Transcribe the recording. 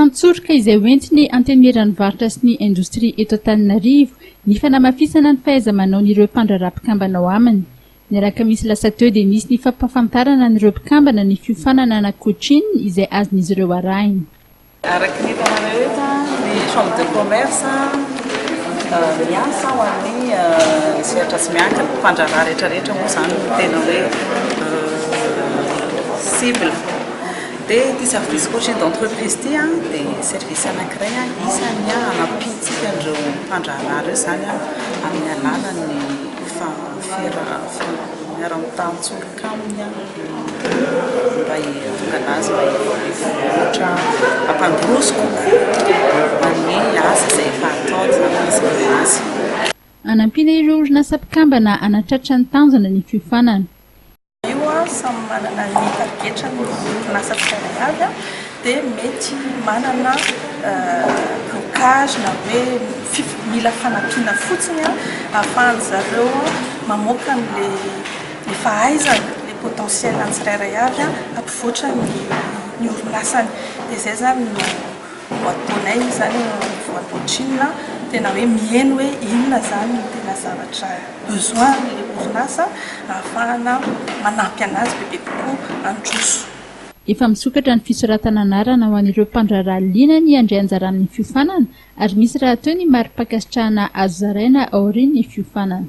Tantsoroka izay hoentiny Antenimieran'ny Varotra sy ny Indostria eto Antananarivo ny fanamafisana ny fahaiza-manaon'ireo mpandraharaha mpikambana ao aminy. Ny alakamisy lasa teo dia nisy ny fampahafantarana an'ireo mpikambana ny fiofanana na coaching izay azon'izy ireo arahina. Araka ny hitanareo eto, ny chambre de commerce miasa ho an'ny sehatra tsy miankina, mpandraharaha rehetra rehetra moa izany no tena hoe cible. Dia ity service coaching d'entreprise ity dia service anankiray isan'ny hanampiantsika an'ireo mpandraharaha ireo izany amin'ny alalan'ny miara-mitantsoroka aminy mba hahatonga anazy mba hivoatra, hampandroso kokoa ny asa izay efa ataony izany izy azy. Hanampiana ireo orinasa mpikambana hanatratra ny tanjona ny fiofanana. Io samy manana ny tarigetrany ny orinasa tsirairay avy dia mety manana blocage na hoe mila fanampiana fotsiny ahafahan-dry zareo mamoaka an'ilay fahaizana, ilay potentiel an'ny tsirairay avy hampivoatra ny orinasany. Dia izay izany no ataonay izany eo anivon'ny coaching, tena hoe miheno hoe inona izany no tena zavatra besoin an'ilay orinasa ahafahana manampy an'azy bebe kokoa handroso. Efa misokatra ny fisoratana anarana ho an'ireo mpandraharaha liana ny handray anjara amin'ny fiofanana ary misy rahateo ny mari-pankasitrahana azo zaraina aorian'ny fiofanana.